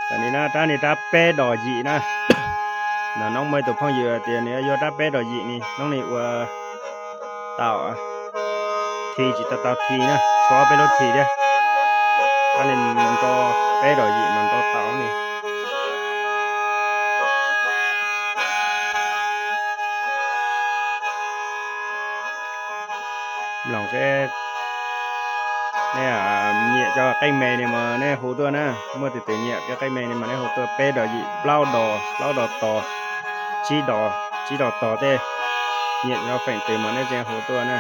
Tam sim no rab ni rab peb dos yim na. Hnub no muaj ib tug phooj ywg tias nws yuav rab peb dos yim ni, hnub no ua tau, khi tsis tau tau khi na, tshuav peb lub khi thiab. Rab ni nrau peb dos yim mas nrau tau ni. Mloog seb nej nyiam cov qeej me no mas nej hu tuaj na. Muaj tus twg nyiam cov qeej me no mas nej hu tuaj, peb dos yim, plaub dos, plaub dos tos, tsib dos, tsib dos tos tej. Nyiam cov feem twg mas nej tseem hu tuaj na.